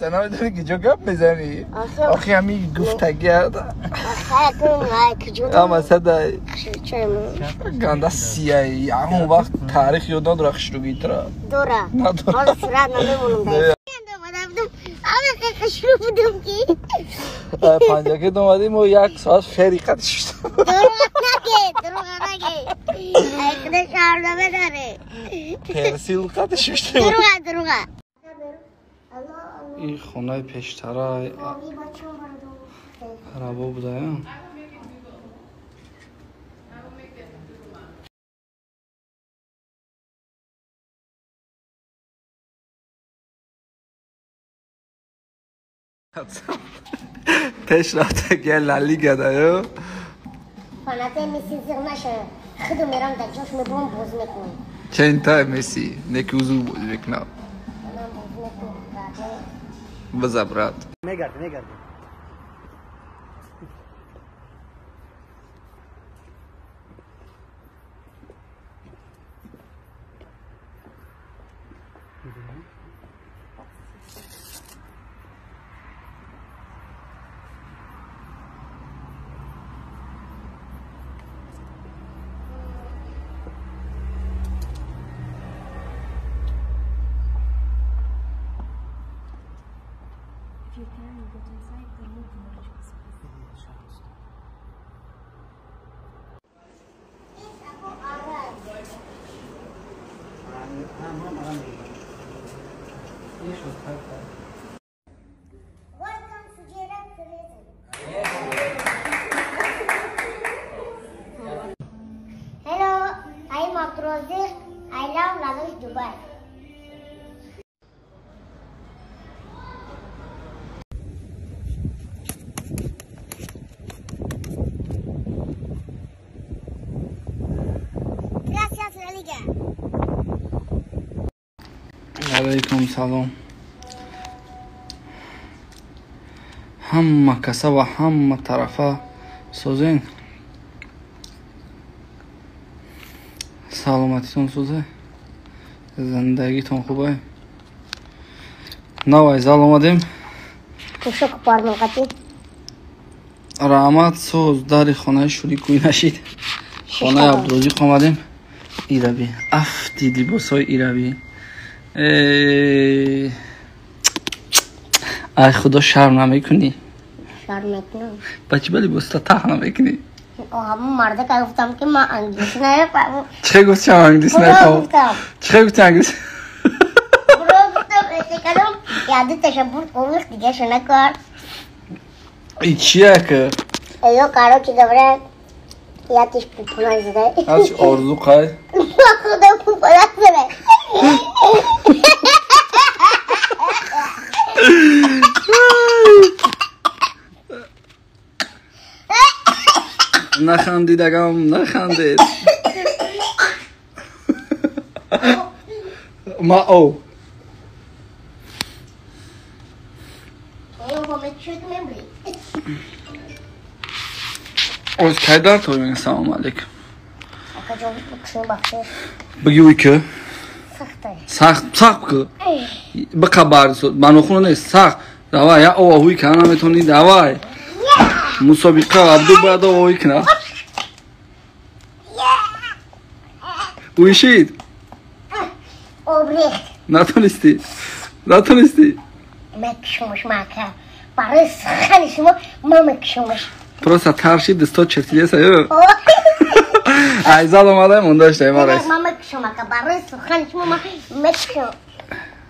Намедонӣ ки ҷо гап мезанӣ? Охи ҳами гуфтагиа масада ганда сияи ҳамон вақт таърих ёд надора хушругӣ тра. Дора. Надора. Сурат намемонам. Хушрӯ будам ки. Панҷакет омадем мо як соат фери қад шуштам. Дурӯғ наге, дурӯғ наге. Ай худо шарманда дاره. Персил қад шуштем. Дурӯға, дурӯға. Ин хонаи пештара арабо буда. Пеш рафта гел Ла Лига да ё. Фанате Месси зиғ наша. Худу мерам дар ҷош мебурам боз мекунам. Чента Месси, неки узу боз мекунам. База брат. Мегарди, мегарди. If you can, you get inside the room to space. Welcome to Jeddah Tourism. Hello, I'm Abdurazik. I love Lagos, Dubai. Gracias, La Liga. Алейкум салом. Ҳама каса ва ҳама тарафа созен. Саломатитон созе. Зиндагитон хубай. Навай зал омадем. Кушок пармон қати. Раҳмат соз дари хонаи шурикӯй нашид. Хонаи Абдурозиқ омадем. Ираби. Афти либосҳои ираби. Ай худо шарм намекунӣ? Шарм мекунам. Ба чӣ ба либосата таҳ намекунӣ? Ҳамон мардака гуфтам ки ман англисӣ намефаҳмам. Чӣ гуфти англисӣ намефаҳмам? Чӣ гуфти англисӣ? Бро гуфтам, кардам, яду ташаббур ових дигаша накард. И чия ки? Ё короче говоря, я тиш пупуна зада. Ач орзу қай? Худо пупуна зада. Нахандид агам, нахандид. Ма о. Оз кай дар то мегӯям салом алейкум. Бигӣ уй ки? Сахт, сахт ки. Биқа бар банохуна нест, сахт. Давай, я ова ҳуй кана наметонӣ, давай. Мусобиқа Абду бояд ова ҳуй кина. Уйшид? Обрехт. Натонистӣ? Натонистӣ? Мекшумуш мака. Барои сухани шумо ма мекшумуш. Просто тарши дасто чертидеса ё. Ай зал омадаем, онда штаем арайс. Ма мекшум ака, барои сухани шумо ма мекшум.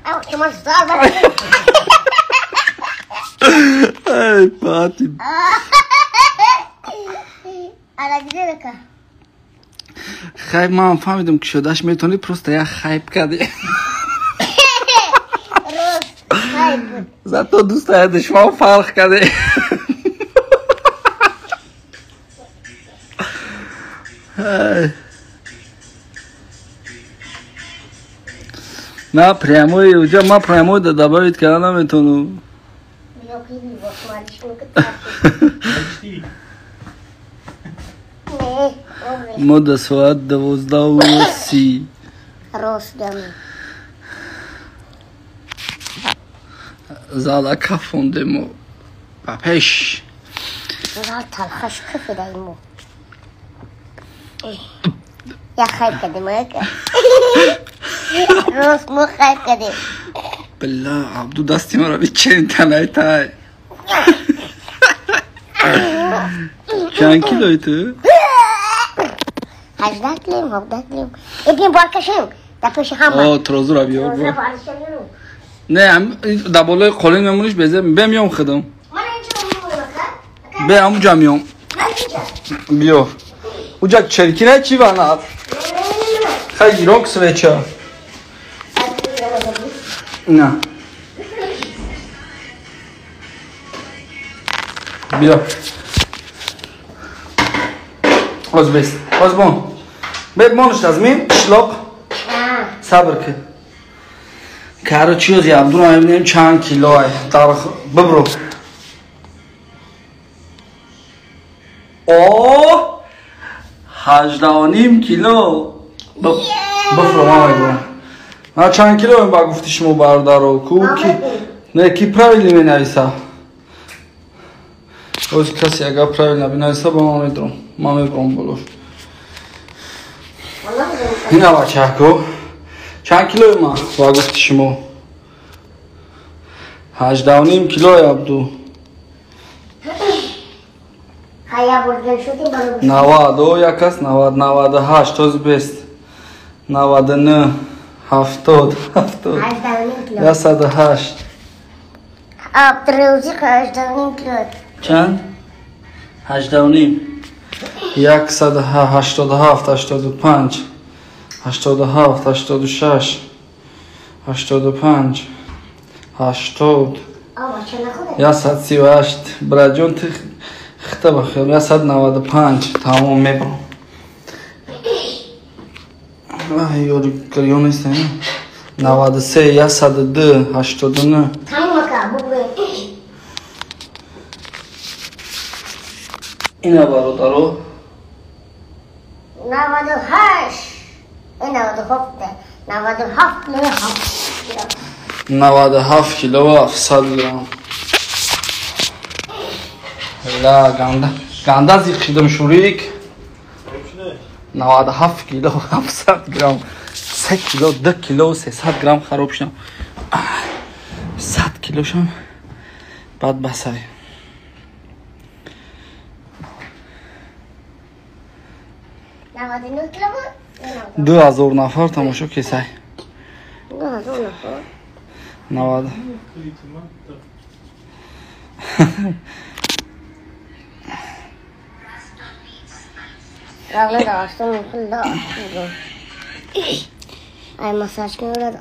Ау, шумо зал. Ай, Фати. Ала дидака. Хайп ман фаҳмидам ки шудаш метавонӣ просто як хайп кардӣ. Рост, хайп буд. Зато дӯстая душман фарқ кардӣ. На прямой, уҷа ман прямой да добавить карда наметавонам. Мо до соат 12:30. Рост дам. Зала кафондему ба пеш. Зал талхаш кафидаему. Я хайп кардем, ака. Рост мо хайп кардем. Бля, Абду дасти маро бичен танай тай. Чанд килои ту? 18 килоем, 17 килоем. Эбин баркашем. Дар пеши ҳама. О, трозура биёр. Не, дар болои қолин мемониш безе. Бе миём худам. Ман инҷо мемонам, ака. Бе ҳамуҷа миём. Биё. Уҷа черкина чи ванат? Хай гирок свеча. На. Биё. Оз бес. Оз бон. Бе монш аз мин шлоқ. Сабр ки. Короче, оз Абдура мебинем чанд кило ай. Дар бибро. О! 18.5 кило. Бифро ман мегӯям. Ман чанд кило ба гуфти шумо бародаро? Ку ки не ки правильно менависа. Оз касе агар правильно бинависа ба ман медурам. Ман мебурам болош. Ина бачако. Чанд килои ман ба гуфти шумо? 18.5 килои Абду. 90 як аст, 90, 98, тоз бест. 99, 70, 70. 108. Абдурӯзиқ 18.5 кило. Чанд? 18.5. 187, 85, 87, 86, 85, 80. 138. Браҷон ти хита бахел. 195. Тамом мебарам. Ай, ёри гирён нест, 93, 102, 89. Тамом ака, бугӯ. Ина бародаро. 98. 97. 97 кило 7. 97 кило 700 грамм. Ла ганда. Ганда зиқ шидам шурик. 97 кило 700 грамм. 3 кило, 2 кило 300 грамм хароб шидам. 100 килошам баъд басай. 99 кило буд? 2000 нафар тамошо кесай. 2000 нафар? 90. Ай массаж кунад.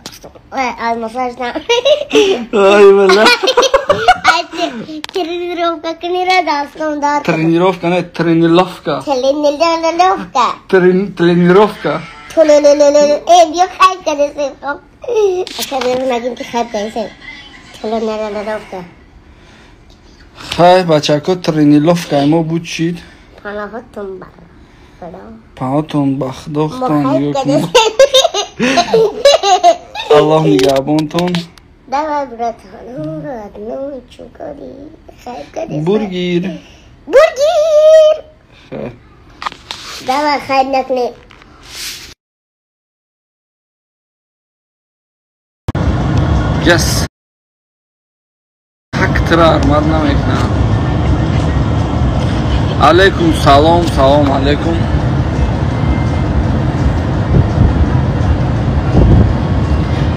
Ай массаж на. Ай бала. Ай тренировка кунира дастам дар. Тренировка не, тренировка. Тренировка. Тренировка. Э, биё хайп кардесем. Ака беру нагим ки хайп кардесем. Тренировка. Хай бачако тренировка мо буд чид? Панаҳотон бар. Панаҳотон ба худохтон нигоҳ кунед. Аллоҳ нигаҳбонтон. Давай, братан, родной, чукари, хайп кардесем. Бургер. Бургер. Хай. Давай хайп накунем. Yes. Ҳактра армад намекунам. Алейкум салом, салом алейкум.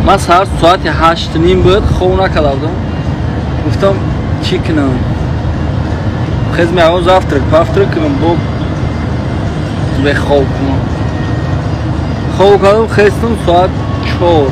Ман саҳар соати 8:30 буд, хоб накарда будам. Гуфтам чӣ кунам? Хез меавам завтрак, павтрак кунам, бо бехоб кунам. Хоб кардам, хестам соат 4.